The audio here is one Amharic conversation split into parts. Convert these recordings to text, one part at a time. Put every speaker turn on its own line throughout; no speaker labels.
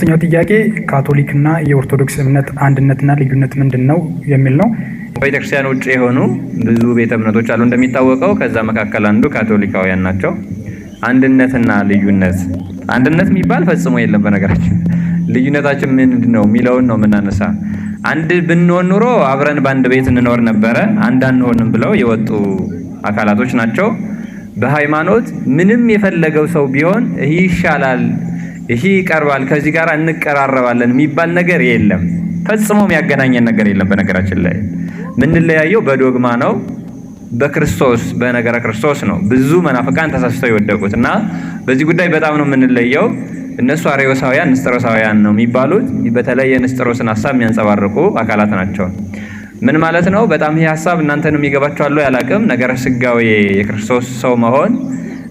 ሶስተኛው ጥያቄ ካቶሊክና የኦርቶዶክስ እምነት አንድነትና ልዩነት ምንድን ነው የሚል ነው።
ከቤተክርስቲያን ውጭ የሆኑ ብዙ ቤተ እምነቶች አሉ እንደሚታወቀው። ከዛ መካከል አንዱ ካቶሊካውያን ናቸው። አንድነትና ልዩነት፣ አንድነት የሚባል ፈጽሞ የለም። በነገራችን ልዩነታችን ምንድን ነው የሚለውን ነው የምናነሳ። አንድ ብንሆን ኑሮ አብረን በአንድ ቤት እንኖር ነበረ። አንድ አንሆንም ብለው የወጡ አካላቶች ናቸው። በሃይማኖት ምንም የፈለገው ሰው ቢሆን ይህ ይሻላል፣ ይህ ይቀርባል፣ ከዚህ ጋር እንቀራረባለን የሚባል ነገር የለም። ፈጽሞ የሚያገናኘን ነገር የለም። በነገራችን ላይ የምንለያየው በዶግማ ነው፣ በክርስቶስ በነገረ ክርስቶስ ነው። ብዙ መናፍቃን ተሳስተው የወደቁት እና በዚህ ጉዳይ በጣም ነው የምንለየው። እነሱ አርዮሳውያን፣ ንስጥሮሳውያን ነው የሚባሉት። በተለይ የንስጥሮስን ሀሳብ የሚያንጸባርቁ አካላት ናቸው። ምን ማለት ነው? በጣም ይህ ሀሳብ እናንተንም ይገባችኋል ያላቅም። ነገረ ስጋዌ የክርስቶስ ሰው መሆን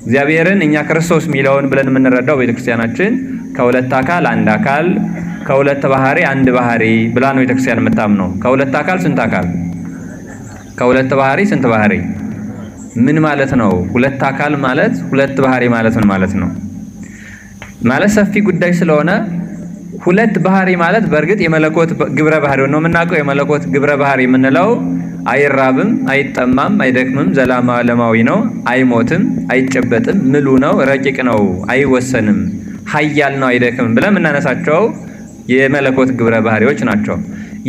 እግዚአብሔርን እኛ ክርስቶስ የሚለውን ብለን የምንረዳው ቤተክርስቲያናችን ከሁለት አካል አንድ አካል፣ ከሁለት ባህሪ አንድ ባህሪ ብላ ነው ቤተክርስቲያን የምታምነው። ከሁለት አካል ስንት አካል? ከሁለት ባህሪ ስንት ባህሪ? ምን ማለት ነው? ሁለት አካል ማለት ሁለት ባህሪ ማለት ምን ማለት ነው? ማለት ሰፊ ጉዳይ ስለሆነ ሁለት ባህሪ ማለት በእርግጥ የመለኮት ግብረ ባህሪ ነው የምናውቀው። የመለኮት ግብረ ባህሪ የምንለው አይራብም፣ አይጠማም፣ አይደክምም፣ ዘላለማዊ ነው፣ አይሞትም፣ አይጨበጥም፣ ምሉ ነው፣ ረቂቅ ነው፣ አይወሰንም፣ ኃያል ነው፣ አይደክምም ብለን የምናነሳቸው የመለኮት ግብረ ባህሪዎች ናቸው።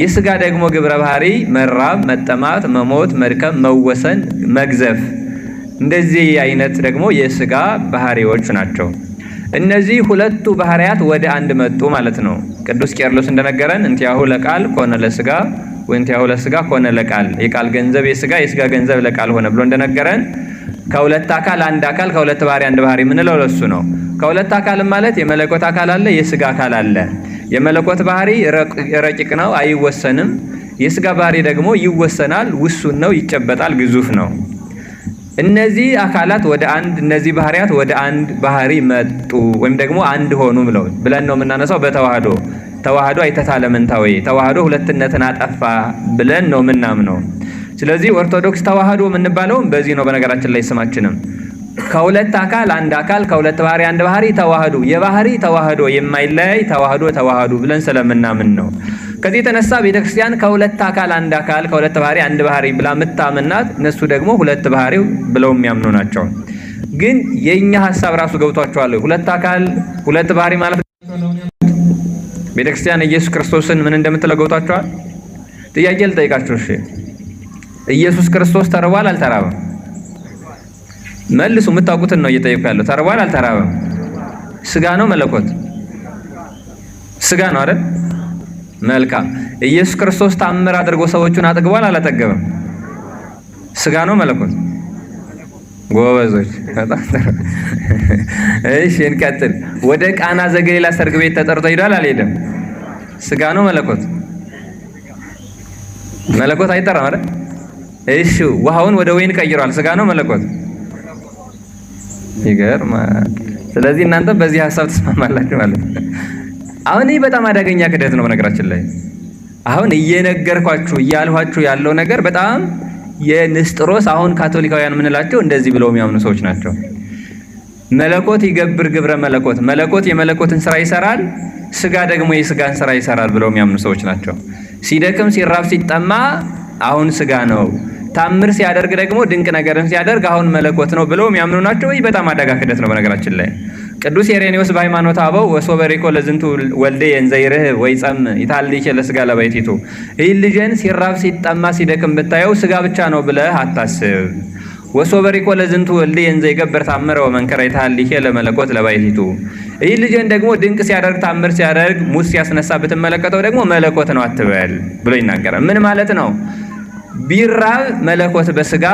የስጋ ደግሞ ግብረ ባህሪ መራብ፣ መጠማት፣ መሞት፣ መድከም፣ መወሰን፣ መግዘፍ እንደዚህ አይነት ደግሞ የስጋ ባህሪዎች ናቸው። እነዚህ ሁለቱ ባህሪያት ወደ አንድ መጡ ማለት ነው። ቅዱስ ቄርሎስ እንደነገረን እንቲአሁ ለቃል ኮነ ለስጋ ወእንቲአሁ ለስጋ ኮነ ለቃል፣ የቃል ገንዘብ የስጋ፣ የስጋ ገንዘብ ለቃል ሆነ ብሎ እንደነገረን ከሁለት አካል አንድ አካል፣ ከሁለት ባህሪ አንድ ባህሪ የምንለው ለሱ ነው። ከሁለት አካል ማለት የመለኮት አካል አለ፣ የስጋ አካል አለ። የመለኮት ባህሪ ረቂቅ ነው፣ አይወሰንም። የስጋ ባህሪ ደግሞ ይወሰናል፣ ውሱን ነው፣ ይጨበጣል፣ ግዙፍ ነው። እነዚህ አካላት ወደ አንድ፣ እነዚህ ባህሪያት ወደ አንድ ባህሪ መጡ ወይም ደግሞ አንድ ሆኑ ብለው ብለን ነው የምናነሳው። በተዋህዶ ተዋህዶ አይተታለምንታዊ ተዋህዶ ሁለትነትን አጠፋ ብለን ነው የምናምነው። ስለዚህ ኦርቶዶክስ ተዋህዶ የምንባለውም በዚህ ነው። በነገራችን ላይ ስማችንም ከሁለት አካል አንድ አካል፣ ከሁለት ባህሪ አንድ ባህሪ፣ ተዋህዶ የባህሪ ተዋህዶ የማይለያይ ተዋህዶ ተዋህዶ ብለን ስለምናምን ነው። ከዚህ የተነሳ ቤተክርስቲያን ከሁለት አካል አንድ አካል፣ ከሁለት ባህሪ አንድ ባህሪ ብላ ምታምናት፣ እነሱ ደግሞ ሁለት ባህሪ ብለው የሚያምኑ ናቸው። ግን የኛ ሀሳብ ራሱ ገብቷቸዋል። ሁለት አካል ሁለት ባህሪ ማለት ቤተክርስቲያን ኢየሱስ ክርስቶስን ምን እንደምትለው ገብቷቸዋል? ጥያቄ ልጠይቃችሁ። እሺ፣ ኢየሱስ ክርስቶስ ተርቧል አልተራበም? መልሱ። የምታውቁትን ነው እየጠየኩ ያለው። ተርቧል አልተራበም? ስጋ ነው መለኮት? ስጋ ነው አይደል? መልካም። ኢየሱስ ክርስቶስ ታምር አድርጎ ሰዎቹን አጥግቧል አላጠገበም? ስጋ ነው መለኮት? ጎበዞች። በጣም እሺ፣ እንቀጥል። ወደ ቃና ዘገሊላ ሰርግ ቤት ተጠርቶ ሄዷል አልሄደም? ስጋ ነው መለኮት? መለኮት አይጠራም አይደል? እሺ፣ ውሃውን ወደ ወይን ቀይሯል። ስጋ ነው መለኮት? ይገርማል። ስለዚህ እናንተ በዚህ ሀሳብ ትስማማላችሁ ማለት ነው። አሁን ይህ በጣም አደገኛ ክህደት ነው። በነገራችን ላይ አሁን እየነገርኳችሁ እያልኋችሁ ያለው ነገር በጣም የንስጥሮስ አሁን ካቶሊካውያን የምንላቸው እንደዚህ ብለው የሚያምኑ ሰዎች ናቸው። መለኮት ይገብር ግብረ መለኮት፣ መለኮት የመለኮትን ስራ ይሰራል፣ ስጋ ደግሞ የስጋን ስራ ይሰራል ብለው የሚያምኑ ሰዎች ናቸው። ሲደክም፣ ሲራብ፣ ሲጠማ አሁን ስጋ ነው፣ ታምር ሲያደርግ ደግሞ ድንቅ ነገርን ሲያደርግ አሁን መለኮት ነው ብለው የሚያምኑ ናቸው። ይህ በጣም አደጋ ክህደት ነው። በነገራችን ላይ ቅዱስ ኢሬኔዎስ በሃይማኖተ አበው ወሶበ ርኢኮ ለዝንቱ ወልድየ እንዘ ይርህብ ወይጸምእ ኢታሀልይኬ ለስጋ ለባሕቲቱ፣ ይህ ልጄን ሲራብ ሲጠማ ሲደክም ብታየው ስጋ ብቻ ነው ብለህ አታስብ። ወሶበ ርኢኮ ለዝንቱ ወልድየ እንዘ ይገብር ተአምረ ወመንክረ ኢታሀልይኬ ለመለኮት ለባሕቲቱ፣ ይህ ልጄን ደግሞ ድንቅ ሲያደርግ ታምር ሲያደርግ ሙት ሲያስነሳ ብትመለከተው ደግሞ መለኮት ነው አትበል ብሎ ይናገራል። ምን ማለት ነው? ቢራብ መለኮት በስጋ፣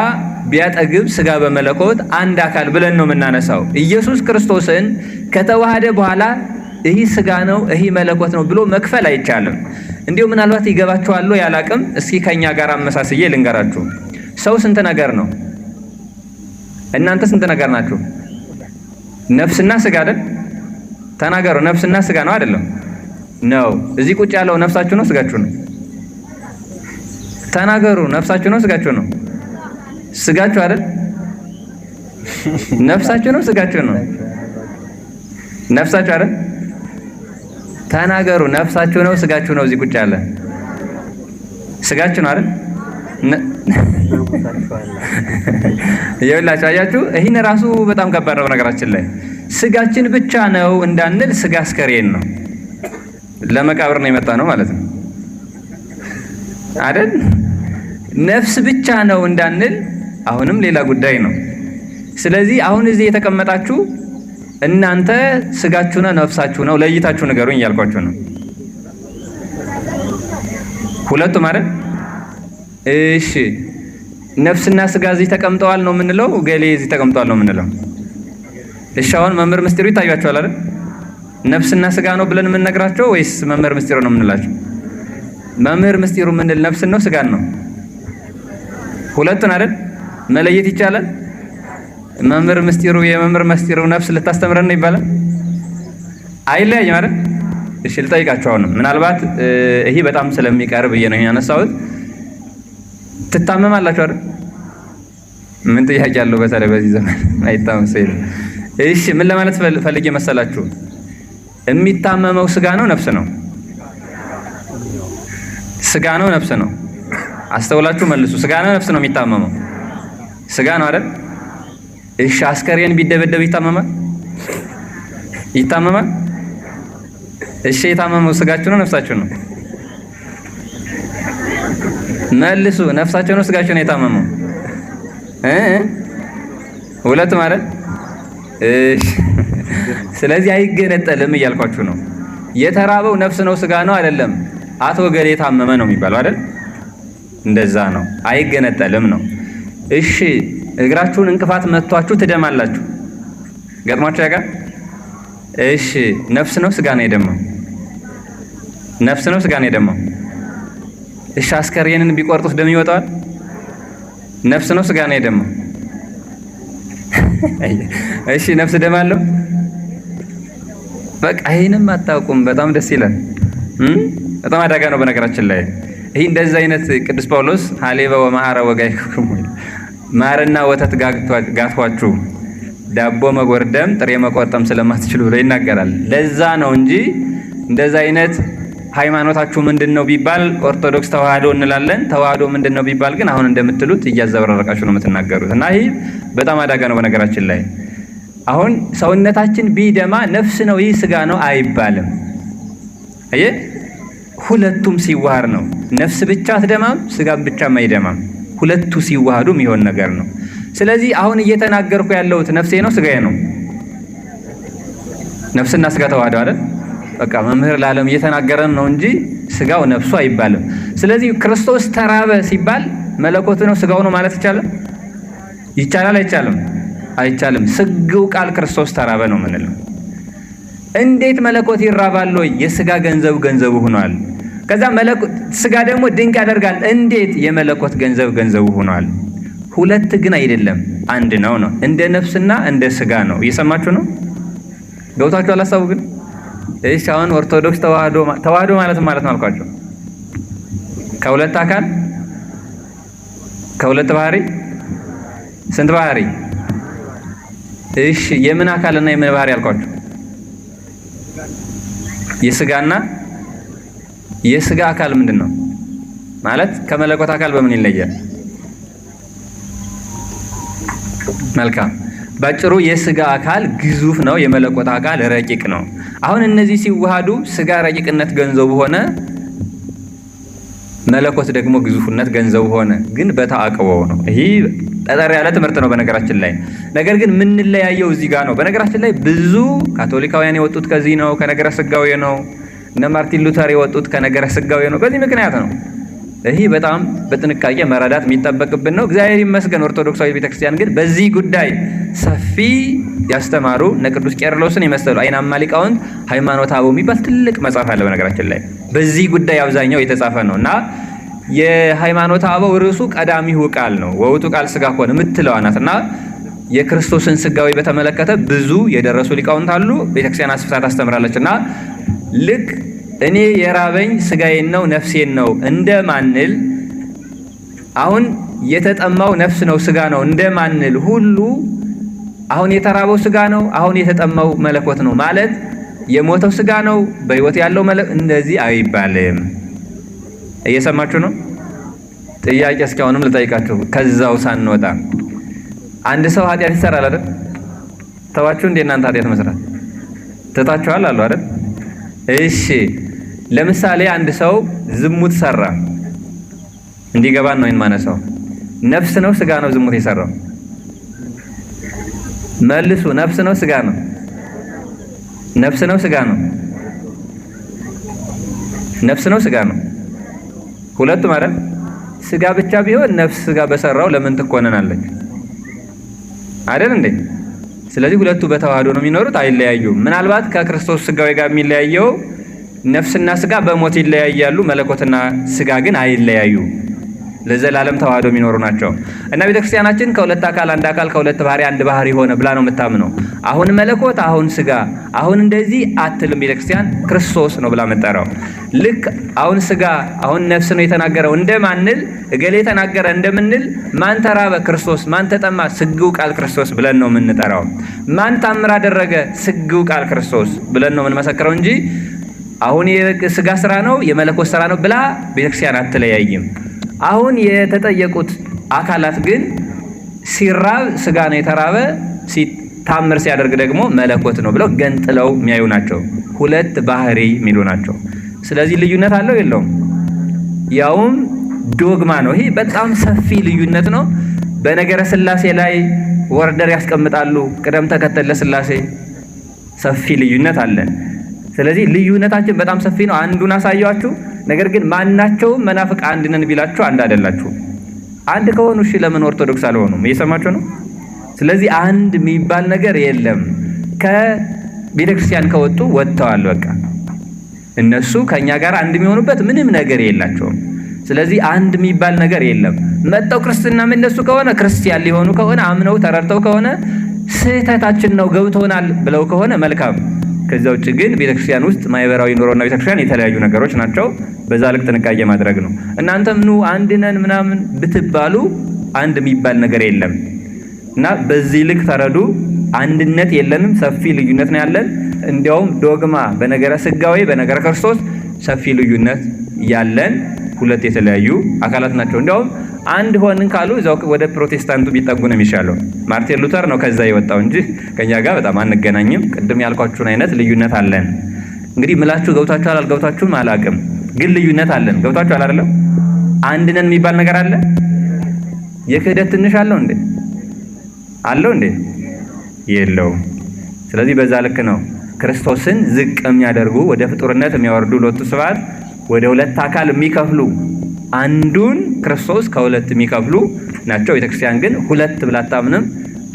ቢያጠግብ ስጋ በመለኮት አንድ አካል ብለን ነው የምናነሳው። ኢየሱስ ክርስቶስን ከተዋሃደ በኋላ ይህ ስጋ ነው ይህ መለኮት ነው ብሎ መክፈል አይቻልም። እንዲሁ ምናልባት ይገባችኋል ያላቅም። እስኪ ከኛ ጋር አመሳስዬ ልንገራችሁ። ሰው ስንት ነገር ነው? እናንተ ስንት ነገር ናችሁ? ነፍስና ስጋ አይደል? ተናገሩ። ነፍስና ስጋ ነው አይደለም? ነው። እዚህ ቁጭ ያለው ነፍሳችሁ ነው ስጋችሁ ነው? ተናገሩ። ነፍሳችሁ ነው ስጋችሁ ነው? ስጋችሁ አይደል? ነፍሳችሁ ነው ስጋችሁ ነው? ነፍሳችሁ አይደል? ተናገሩ። ነፍሳችሁ ነው ስጋችሁ ነው? እዚህ ቁጭ ያለ ስጋችሁ ነው አይደል? ይኸውላችሁ አያችሁ፣ ይህን ራሱ በጣም ከባድ ነው። ነገራችን ላይ ስጋችን ብቻ ነው እንዳንል ስጋ አስከሬን ነው፣ ለመቃብር ነው የመጣ ነው ማለት ነው አይደል? ነፍስ ብቻ ነው እንዳንል አሁንም ሌላ ጉዳይ ነው። ስለዚህ አሁን እዚህ የተቀመጣችሁ እናንተ ስጋችሁ ነው ነፍሳችሁ ነው ለይታችሁ ንገሩኝ እያልኳችሁ ነው። ሁለቱም አይደል? እሺ ነፍስና ስጋ እዚህ ተቀምጠዋል ነው የምንለው? ገሌ እዚህ ተቀምጠዋል ነው የምንለው? እሺ አሁን መምህር ምስጢሩ ይታያቸዋል አይደል? ነፍስና ስጋ ነው ብለን የምንነግራቸው ወይስ መምህር ምስጢሩ ነው የምንላቸው? መምህር ምስጢሩ የምንል ነፍስን ነው ስጋን ነው? ሁለቱን አይደል? መለየት ይቻላል? መምህር ምስጢሩ የመምህር ምስጢሩ ነፍስ ልታስተምረን ነው ይባላል? አይለያይም አይደል? እሺ ልጠይቃችሁ አሁንም ምናልባት ይሄ በጣም ስለሚቀርብ ብዬ ነው ያነሳሁት። ትታመማላችሁ አይደል? ምን ጥያቄ አለው? በተለይ በዚህ ዘመን አይታመም ሰው የለም። እሺ ምን ለማለት ፈልጌ መሰላችሁ? የሚታመመው ስጋ ነው ነፍስ ነው? ስጋ ነው ነፍስ ነው? አስተውላችሁ መልሱ። ስጋ ነው ነፍስ ነው የሚታመመው? ስጋ ነው አይደል? እሺ አስከሬን ቢደበደብ ይታመማል? ይታመማል? እሺ የታመመው ስጋችሁ ነው ነፍሳችሁ ነው? መልሱ። ነፍሳችሁ ነው ስጋችሁ ነው የታመመው? ሁለት ማለት እሺ። ስለዚህ አይገነጠልም እያልኳችሁ ነው። የተራበው ነፍስ ነው ስጋ ነው አይደለም። አቶ ገሌ የታመመ ነው የሚባለው አይደል? እንደዛ ነው። አይገነጠልም ነው። እሺ እግራችሁን እንቅፋት መጥቷችሁ ትደማላችሁ። ገጥሟችሁ ያውቃል? እሺ ነፍስ ነው ስጋ ነው የደማው? ነፍስ ነው ስጋ ነው የደማው? እሺ አስከሬንን ቢቆርጡት ደም ይወጣዋል? ነፍስ ነው ስጋ ነው የደማው? እሺ ነፍስ ደም አለው? በቃ ይሄንም አታውቁም። በጣም ደስ ይላል። በጣም አደጋ ነው በነገራችን ላይ ይሄ። እንደዚህ አይነት ቅዱስ ጳውሎስ ሀሌበ ወመሐረ ወጋይኩክሙ፣ ማርና ወተት ጋቷችሁ ዳቦ መጎርደም ጥሬ መቆርጠም ስለማትችሉ ብሎ ይናገራል። ለዛ ነው እንጂ እንደዛ አይነት ሃይማኖታችሁ ምንድን ነው ቢባል ኦርቶዶክስ ተዋህዶ እንላለን። ተዋህዶ ምንድን ነው ቢባል ግን አሁን እንደምትሉት እያዘበራረቃችሁ ነው የምትናገሩት። እና ይህ በጣም አደጋ ነው በነገራችን ላይ። አሁን ሰውነታችን ቢደማ ነፍስ ነው ይህ ስጋ ነው አይባልም። አየህ፣ ሁለቱም ሲዋሃድ ነው። ነፍስ ብቻ አትደማም፣ ስጋም ብቻም አይደማም። ሁለቱ ሲዋሃዱ የሚሆን ነገር ነው። ስለዚህ አሁን እየተናገርኩ ያለሁት ነፍሴ ነው ስጋዬ ነው? ነፍስና ስጋ ተዋህደው አይደል? በቃ መምህር ለዓለም እየተናገረን ነው እንጂ ስጋው ነፍሱ አይባልም። ስለዚህ ክርስቶስ ተራበ ሲባል መለኮቱ ነው ስጋው ነው ማለት ይቻላል? ይቻላል? አይቻልም? አይቻልም። ስግው ቃል ክርስቶስ ተራበ ነው የምንለው። እንዴት መለኮት ይራባል ወይ? የስጋ ገንዘቡ ገንዘቡ ሆኗል። ከዛ መለኮት ስጋ ደግሞ ድንቅ ያደርጋል። እንዴት? የመለኮት ገንዘብ ገንዘቡ ሆኗል። ሁለት ግን አይደለም፣ አንድ ነው ነው። እንደ ነፍስና እንደ ስጋ ነው። እየሰማችሁ ነው? ገብታችሁ ሀሳቡ ግን? እሺ አሁን ኦርቶዶክስ ተዋህዶ ተዋህዶ ማለት ማለት ነው አልኳቸው። ከሁለት አካል ከሁለት ባህሪ ስንት ባህሪ? እሺ የምን አካልና የምን ባህሪ አልኳቸው? የስጋና የስጋ አካል ምንድን ነው ማለት ከመለኮት አካል በምን ይለያል? መልካም ባጭሩ የስጋ አካል ግዙፍ ነው፣ የመለኮት አካል ረቂቅ ነው። አሁን እነዚህ ሲዋሃዱ ስጋ ረቂቅነት ገንዘቡ ሆነ፣ መለኮት ደግሞ ግዙፍነት ገንዘቡ ሆነ። ግን በተአቅቦ ነው። ይሄ ጠጠር ያለ ትምህርት ነው በነገራችን ላይ። ነገር ግን የምንለያየው እዚህ ጋር ነው። በነገራችን ላይ ብዙ ካቶሊካውያን የወጡት ከዚህ ነው፣ ከነገረ ስጋዌ ነው። እነ ማርቲን ሉተር የወጡት ከነገረ ስጋዌ ነው። በዚህ ምክንያት ነው። ይህ በጣም በጥንቃቄ መረዳት የሚጠበቅብን ነው። እግዚአብሔር ይመስገን ኦርቶዶክሳዊ ቤተክርስቲያን ግን በዚህ ጉዳይ ሰፊ ያስተማሩ እነ ቅዱስ ቄርሎስን የመሰሉ አይናማ ሊቃውንት ሃይማኖተ አበው የሚባል ትልቅ መጽሐፍ አለ። በነገራችን ላይ በዚህ ጉዳይ አብዛኛው የተጻፈ ነው እና የሃይማኖተ አበው ርዕሱ ቀዳሚሁ ቃል ነው። ወውቱ ቃል ስጋ ኮነ የምትለዋ ናት እና የክርስቶስን ስጋዊ በተመለከተ ብዙ የደረሱ ሊቃውንት አሉ። ቤተክርስቲያን አስፍታ ታስተምራለች እና ልክ እኔ የራበኝ ስጋዬን ነው ነፍሴን ነው እንደማንል፣ አሁን የተጠማው ነፍስ ነው ስጋ ነው እንደማንል ሁሉ አሁን የተራበው ስጋ ነው፣ አሁን የተጠማው መለኮት ነው ማለት የሞተው ስጋ ነው፣ በህይወት ያለው መለኮት፣ እንደዚህ አይባልም። እየሰማችሁ ነው? ጥያቄ እስካሁንም ልጠይቃችሁ ከዛው ሳንወጣ፣ አንድ ሰው ኃጢአት ይሰራል አይደል? ተዋችሁ እንዴ እናንተ ኃጢአት መስራት ትታችኋል አሉ አይደል? እሺ፣ ለምሳሌ አንድ ሰው ዝሙት ሰራ፣ እንዲገባን ነው የማነሳው። ነፍስ ነው ስጋ ነው ዝሙት የሰራው? መልሱ። ነፍስ ነው ስጋ ነው? ነፍስ ነው ስጋ ነው? ነፍስ ነው ስጋ ነው? ሁለቱም አይደል? ስጋ ብቻ ቢሆን ነፍስ ስጋ በሰራው ለምን ትኮነናለች? አይደል እንዴ? ስለዚህ ሁለቱ በተዋህዶ ነው የሚኖሩት፣ አይለያዩም። ምናልባት ከክርስቶስ ስጋዊ ጋር የሚለያየው ነፍስና ስጋ በሞት ይለያያሉ፣ መለኮትና ስጋ ግን አይለያዩም። ለዘላለም ተዋህዶ የሚኖሩ ናቸው። እና ቤተክርስቲያናችን ከሁለት አካል አንድ አካል፣ ከሁለት ባህሪ አንድ ባህሪ ሆነ ብላ ነው የምታምነው። አሁን መለኮት፣ አሁን ስጋ፣ አሁን እንደዚህ አትልም። ቤተክርስቲያን ክርስቶስ ነው ብላ የምትጠራው። ልክ አሁን ስጋ አሁን ነፍስ ነው የተናገረው እንደማንል፣ እገሌ የተናገረ እንደምንል፣ ማን ተራበ? ክርስቶስ። ማን ተጠማ? ስግው ቃል ክርስቶስ ብለን ነው የምንጠራው። ማን ታምር አደረገ? ስግው ቃል ክርስቶስ ብለን ነው የምንመሰክረው እንጂ አሁን የስጋ ስራ ነው የመለኮት ስራ ነው ብላ ቤተክርስቲያን አትለያይም። አሁን የተጠየቁት አካላት ግን ሲራብ ስጋ ነው የተራበ፣ ታምር ሲያደርግ ደግሞ መለኮት ነው ብለው ገንጥለው የሚያዩ ናቸው። ሁለት ባህሪ የሚሉ ናቸው። ስለዚህ ልዩነት አለው የለውም? ያውም ዶግማ ነው። ይሄ በጣም ሰፊ ልዩነት ነው። በነገረ ስላሴ ላይ order ያስቀምጣሉ፣ ቅደም ተከተል ለስላሴ፣ ሰፊ ልዩነት አለን። ስለዚህ ልዩነታችን በጣም ሰፊ ነው። አንዱን አሳያችሁ። ነገር ግን ማናቸውም መናፍቅ አንድ ነን ቢላችሁ አንድ አይደላችሁ። አንድ ከሆኑ እሺ ለምን ኦርቶዶክስ አልሆኑም? እየሰማችሁ ነው። ስለዚህ አንድ የሚባል ነገር የለም። ከቤተ ክርስቲያን ከወጡ ወጥተዋል። በቃ እነሱ ከኛ ጋር አንድ የሚሆኑበት ምንም ነገር የላቸውም። ስለዚህ አንድ የሚባል ነገር የለም። መጠው ክርስትና እነሱ ከሆነ፣ ክርስቲያን ሊሆኑ ከሆነ፣ አምነው ተረድተው ከሆነ፣ ስህተታችን ነው ገብቶናል ብለው ከሆነ መልካም። ከዛ ውጭ ግን ቤተክርስቲያን ውስጥ ማህበራዊ ኑሮና ቤተክርስቲያን የተለያዩ ነገሮች ናቸው። በዛ ልክ ጥንቃቄ ማድረግ ነው። እናንተም ኑ አንድ ነን ምናምን ብትባሉ አንድ የሚባል ነገር የለም እና በዚህ ልክ ተረዱ። አንድነት የለንም፣ ሰፊ ልዩነት ነው ያለን። እንዲያውም ዶግማ በነገረ ስጋዌ በነገረ ክርስቶስ ሰፊ ልዩነት ያለን ሁለት የተለያዩ አካላት ናቸው። እንዲያውም አንድ ሆንን ካሉ እዛው ወደ ፕሮቴስታንቱ ቢጠጉ ነው የሚሻለው። ማርቲን ሉተር ነው ከዛ የወጣው እንጂ ከኛ ጋር በጣም አንገናኝም። ቅድም ያልኳችሁን አይነት ልዩነት አለን። እንግዲህ ምላችሁ ገብታችኋል አልገብታችሁም አላቅም፣ ግን ልዩነት አለን። ገብታችኋል አይደለም? አንድ ነን የሚባል ነገር አለ? የክህደት ትንሽ አለው እንዴ? አለው እንዴ? የለውም። ስለዚህ በዛ ልክ ነው ክርስቶስን ዝቅ የሚያደርጉ፣ ወደ ፍጡርነት የሚያወርዱ፣ ሎቱ ስብሐት ወደ ሁለት አካል የሚከፍሉ፣ አንዱን ክርስቶስ ከሁለት የሚከፍሉ ናቸው። ቤተክርስቲያን ግን ሁለት ብላ አታምንም።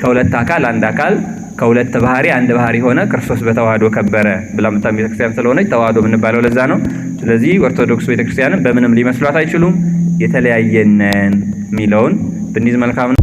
ከሁለት አካል አንድ አካል፣ ከሁለት ባህሪ አንድ ባህሪ ሆነ፣ ክርስቶስ በተዋህዶ ከበረ ብላ የምታምን ቤተክርስቲያን ስለሆነች ተዋህዶ የምንባለው ለዛ ነው። ስለዚህ ኦርቶዶክስ ቤተክርስቲያንን በምንም ሊመስሏት አይችሉም። የተለያየነን የሚለውን ብንይዝ መልካም ነው።